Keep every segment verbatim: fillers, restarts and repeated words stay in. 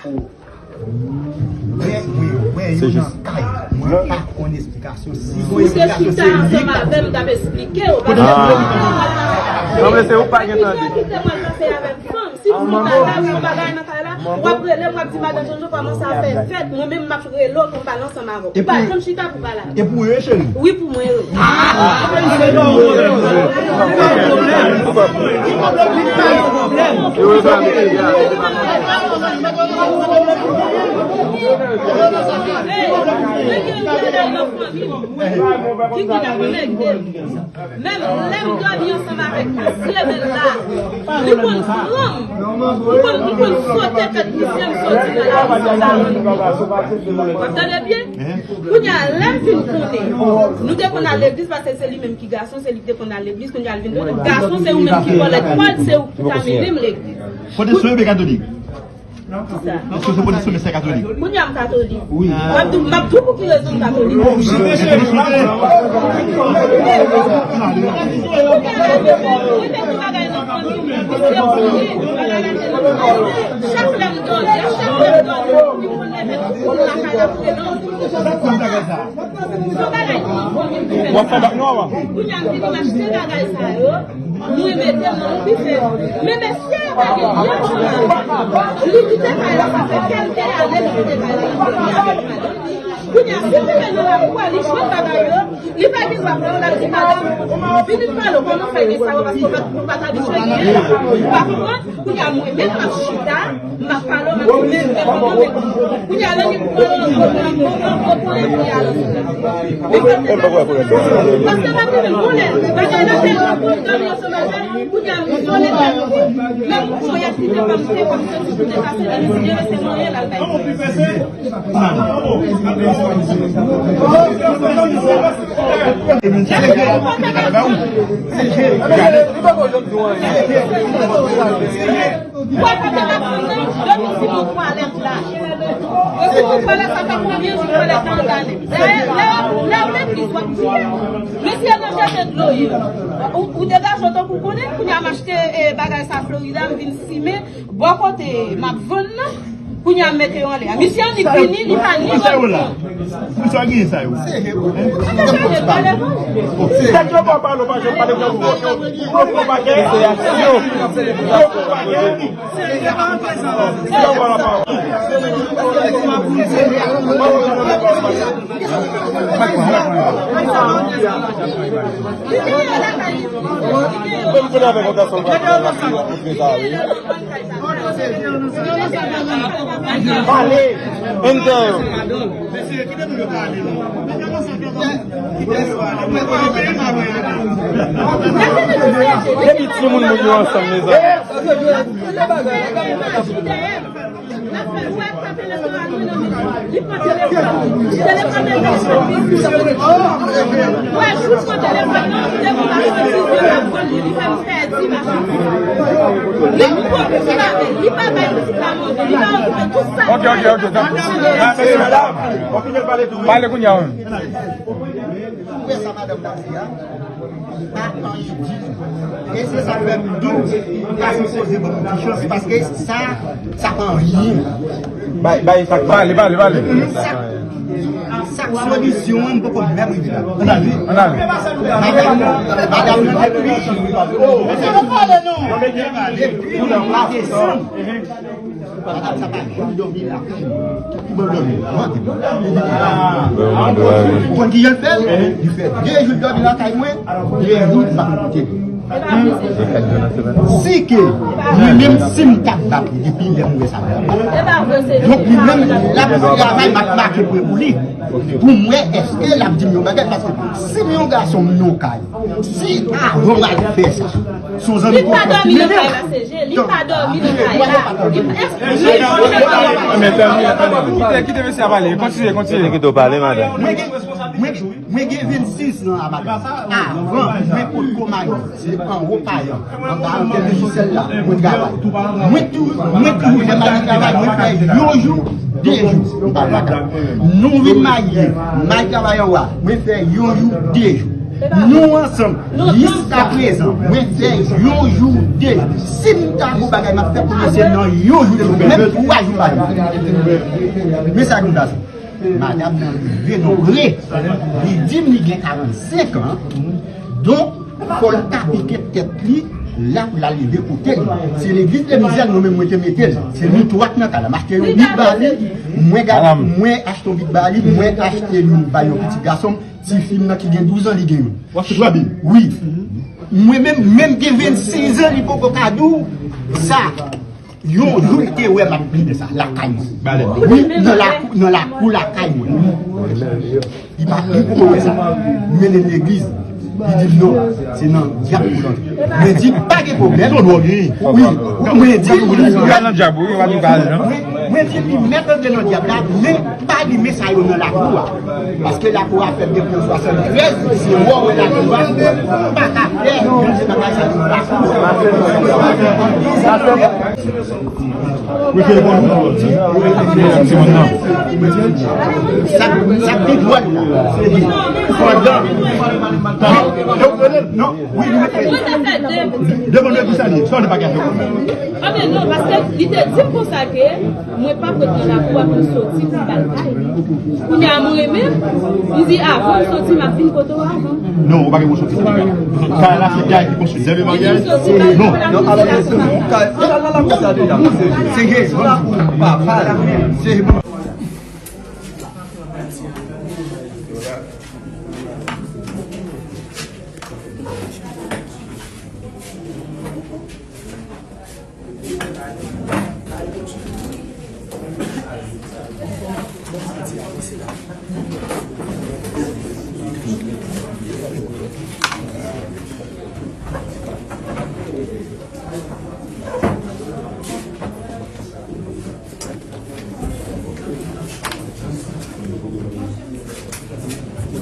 Mwen, mwen, mwen, yo nan kay. Mwen pa konn esplikasyon. Si ou te chita ansanm avè m, m t ap esplike w. Paske mwen menm, mwen pa t ap fè. Sanble se ou pa gen tande. Kite mwen pase avèk fanm. Si m vin pa la, yon bagay nan kay la, w ap rele m, w ap di, "Madan Jojo, kòman sa fè fèt?" Mwen menm, m ap rele w pou m pale ansanm avè w. Ou pa janm chita pou pale avè m. E pou yo, cheri? Wi, pou mwen, wi. Menm lè m dòmi ansanm avèk misye, men la, li konn pran m, li konn, li konn sote tèt misye, m soti nan lari. W ap tande byen? Kounye a, lè m vin konnen, nou te konn al legliz, paske se li menm ki gason, se li ki te konn al legliz, kounye a, l vin konnen gason, se ou menm ki kòlèt pa l, se ou ki ta mennen m legliz. Pwotestan oubyen katolik? Kisa? Èske w se pwotestan oubyen se katolik? Kounye a, m katolik. Wi. M ap di, m ap di w pou ki rezon m katolik. Bon, si se cheri, m pa konn. Chak lè m dòmi, chak lè m dòmi, li konn leve tout moun lakay la pou te nan. W ap fè bak nou avan. Kounye a, m vin achte bagay sa yo, mwen mete m nan yon bife. Men mesye a pa gen pye pou mwen. Li kite kay la, sa fè kèlke ane li kite kay la. Kounye a, si l rive nan lakou a, li jwenn bagay yo, li pa gen dwa pran yo, l ap di, "Madanm, fini pale, kòman w fè gen sa yo, paske w pa, ou pa t abitye genyen, ou pa konprann." Kounye a, mwen menm, m ap chita, m ap pale, m ap di, "Men, men, men, men, men." Kounye a, lè li pran yon gwo, yon gwo, yon gwo ponyèt, li ale sou mwen. Paske m ap di, "Men, bon, lè bagay la tèlman bon, m dòmi ansanm avè l." Kounye a, m izole tèt mwen. Menm ponyèt li te ban m, te ban m, se sou pou te pase, li di, "Byen, se mwen, l al bay." Ou wè kote m ap fouye? Yo di si pou twalèt la. Yo di pou twalèt sa fè konbyen jou twalèt la an gale. Lè, lè, lè w legliz w ap tiye. Mesye nan jete dlo ye. Ou, ou degaje w tankou konnen, kounye a m achte, eh, bagay sa Florida, m vin simen. Bò kote m ap vann nan, kounye a m mete yo anlè a. Misye annik vini, li pa ni jwenn kòb. Misye a genyen sa yo. Tèt yo pa pale, pa janm pale pou yo. Yo fè bagay. Se aksyon. Yo fè bagay. Yo fè bagay. Menm kounye a avèk yon gason, pale, enjoy. Depi timoun moun yo ansanm, mezanmi. Li pran telefòn. Telefòn nan nan chòm. Wè, jous pran telefòn nan, li te pou mache, li pa pran li, li fè m pèdi mache. Li pran pitit la, li pa bay pitit la manje, li pa okipe tout sa. Ok, ok, ok. Pale kounye a, wi. Ou wè sa madanm nan di a? Pa anyen ditou. E se sa k fè m di w, pa sipoze ban m ti chans, paske sa, sa pa anyen. Bay, bay, sa k pale, pale, pale. Sa, sa k solisyon an, m poko menm rive la. Ann ale. Ann ale. Madanm, madanm nan depi, depi mwa desanm. Madanm sa pa janm dòmi lakay mwen. Ki bon dòmi? Mwen ki bon. Ou konn ki jan l fè l? Li fè de jou l dòmi lakay mwen, de jou l pa koute m. Si ke mwen menm, si m t ap bat li depi lè m wè sa la. Donk, li menm, l ap travay, m ap make pwen pou li. Pou m wè èske l ap di m yon bagay, paske si m yon gason, m nan yon kay, si avan m al fè sa, se yon zanmi konfyans ki mennen m. Li pa dòmi nan kay la, C G. Li pa dòmi nan kay la. Li pa, èske, kite, kite mesye a pale. Kontinye, kontinye. Kite w pale, madanm. Mwen gen, mwen gen, mwen gen vennsis an a madanm. Avan, mwen potko marye. Se anwo payan, anba antèn lojisèl la, mwen travay. Mwen tou, mwen toujou fè madanm travay, mwen fè yon jou, de jou, m pa lakay. Nou vin marye, m al travay anwo a, mwen fè yon jou, de jou. Nou ansanm, jiskaprezan, mwen fè yon jou, de jou. Si m ta gon bagay, m ap fè konnen se nan yon jou, de jou, menm twa jou pa gen. Men sa nou ta fè. Madanm nan rive non pre. Li di m li gen karannsenk an. Donk, fò l ta pike tèt li la pou l al rive kote l. Se legliz Lemizèl, mwen menm mwen te mete l. Se nou twa k nan kay la. M achte yon bib ba li. Mwen gade, mwen achte yon bib ba li. Mwen achte youn bay yon pitit gason m. Tifi m nan ki gen douz an, li gen youn. W achte twa bib? Wi. Mwen menm, menm gen vennsis an, li poko ka di w sa. Yon jou li te wè m ap plede sa lakay mwen. Wi, nan lakou, nan lakou lakay mwen. Li pa, li poko wè sa. M mennen l legliz. Li di m non, se nan dyab pou l antre. Mwen di pa gen pwoblèm. Son dwòg, wi. Wi, mwen di li. Li al nan dyab, wi, pa di pa al, non. Mwen, mwen di li mèt antre nan dyab la, men pa limen sa yo nan lakou a. Paske lakou a fèt depi an swasanntrèz, se wè w wè lakou a, pa ka fè, se bagay sa yo nan lakou a. Wi, se bon. Ti moun nan. Sa, sa pi dwòl la, se li. Pandan. Non, wi, nou mete. Devan legliz sa li, sa li pa gen. Ah, men non, paske li te di m konsa ke mwen p ap ret nan lakou a pou l soti pou l al kay li. Kounye a, mwen menm, li di, "Avan m soti, m ap vin kote w avan." Non, ou pa gen pou soti. Kay la, se kay ki konstwi. Dènye maryaj. Non. Non, alò, se pou kay. Al nan lakou sa deja. Se jezman. Pa, pa. Se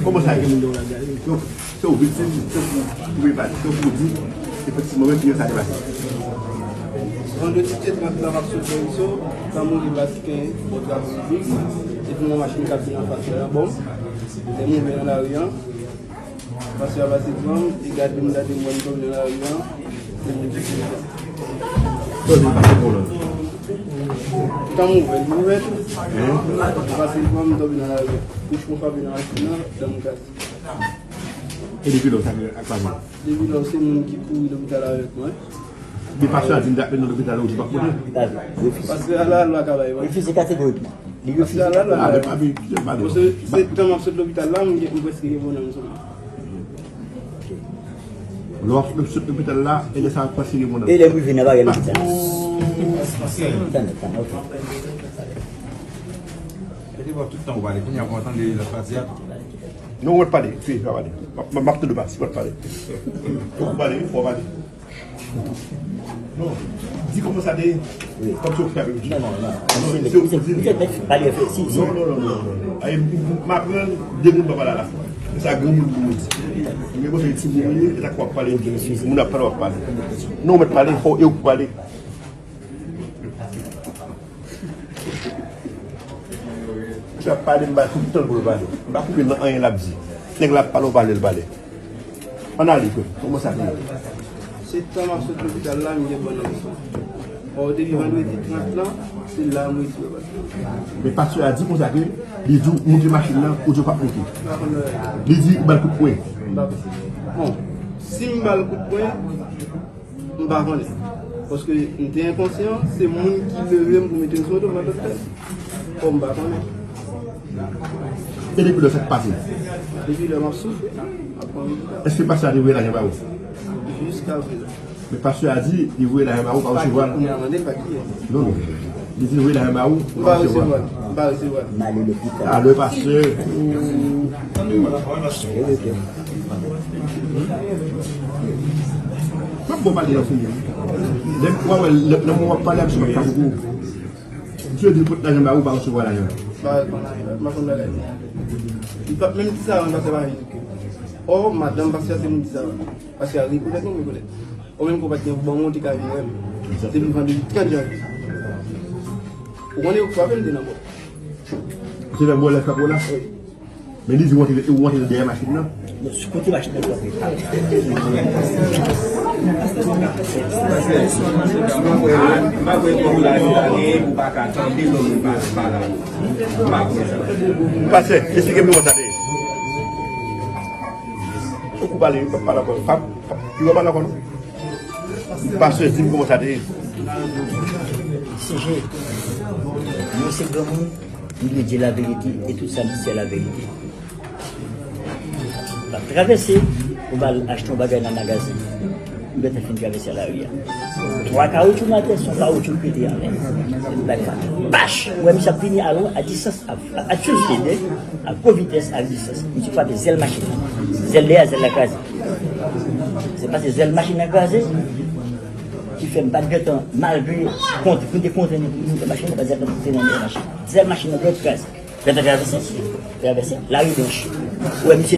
Kòman sa ye? Donk, se yon viktim, tankou, ou vle pale, tankou ou di, efektivman, wi, jan sa te pase. Vandredi trant la, m ap sot Lòriso, tankou li pa t gen bò travay piblik, epi yon machin k ap vin anfas mwen an, bon, lè m rive nan lari a, pastè a pase pran m, li gade m, gade m, wè m tonbe nan lari a, li di, Sa w di pase pou w la? Tan m ouvè, m ouvè tou. Li pase pran m, m tonbe nan lari a. Kouch mwen frape nan machin nan, dan m kase. E depi lò, sa gen ak pase? Depi lò, se moun ki kouri lopital avèk mwen. Men pastè a di m t ap mennen nan lopital la, ou di w p ap pote? Pastè a la, lwa ka bay mwen. Refize kategorikman. Li refize. Pastè a la, lwa ka bay mwen. Paske se tan m ap sot lopital la, m gen, m prèske gen pwoblèm sou mwen. Lè w ap sot lopital la, e lè sa w ap transfere moun nan. E lè m rive nan baryè lopital la. Tann, tann, ok. Mete w tout tan w pale, kounye a w ap tande lòt pati a. Non, w ap pale, fi, w ap pale. M ap, m ap tande w pa, si w ap pale. Fòk w pale, fòk w pale. Non. Di kòman sa te ye. Wi. Kòm se w ki ta vle di. Non, non, non. Non, se ou ki di. Misye mèt pale, si, si. Non, non, non, non, non. Ay, m, m, m aprann de moun pa pale alafwa. E sa granmoun pou moun di. Men bon, se timoun li ye, e sa k w ap pale, moun ap pale, w ap pale. Non, w mèt pale, fò e w pou pale. Misye ap pale, m ba l tout tan pou l pale. M pa koupe nan anyen l ap di. Nèg la ap pale, w pa lè l pale. Ann ale, frè m. Kòman sa te ye? Se tan m ap sot lopital la, m gen pwoblèm. Bon, depi vandredi trant lan, se la m retire pastè. Men pastè a di konsa ke li di w monte machin nan, ou di w p ap monte. M pa konn bagay sa. Li di ou ba l kout pwen. M pa konn. Bon, si m ba l kout pwen, M pa konnen. Paske m te enkonsyan, se moun ki leve m pou mete m sou moto, m pa t ap fè. Kòm m pa konnen. E depi lè sa k pase? Depi lè m ap soufri, m ap pran medikaman. Èske pastè a te voye lajan ba ou? Jiskaprezan. Men pastè a di, li voye lajan ba ou, ou pa resevwa l. Kounye a mande l pa kiyès. Non, non. Li di, li voye lajan ba ou, ou pa resevwa l. M pa resevwa l. M pa resevwa l. M ale lopital. A, le pastè. M ap bon pale nan fini. Lè m, w ap wè, lè, lè m wè w ap pale ak misye, m ap pale pou ou. Misye di l pot lajan ba ou, ou pa resevwa lajan. M pa konn lajan, m pa konn bagay. Li pa t menm di sa avan, pastè pa vin. Ò, madanm pastè a se moun di sa avan. Pastè a rekonèt mwen, rekonèt. Ou menm ke w pa t gen pou ban mwen, ou te ka vin wè m. Depi vandredi trant janvye. Ou konnen yo frape m, te nan bò. Ou te nan bò lè frape w la? Wi. Men li di ou antre, ou antre dèyè machin nan. Non, sou kote machin nan kanpe. Pastè, esplike m kòman sa te ye. Ou kou pale, pale ankò. Pa, pa, pi w pale ankò non. Pastè, di m kòman sa te ye. Sijè, mwen se granmoun, m vle di lavérité, e tout sa m di se lavérité. M ap travèse, m al achte yon bagay nan magazen. M gentan fin travèse lari a. Twa kawoutchou nan tèt, se yon kawoutchou ki pete anlè. Bach! Ou wè misye ap vini alò, a distans, a, a, a tout vitès, a gwo vitès, a distans. Misye frape zèl machin nan. Zèl dèyè a, zèl la kraze. Se paske zèl machin nan kraze, ki fè m pa t gentan, malgre kont, m te kontre nan machin nan, pa t gentan kontre nan machin. Zèl machin nan dwèt kraze. Gentan travèse, travèse, lari blanch. Ou wè misye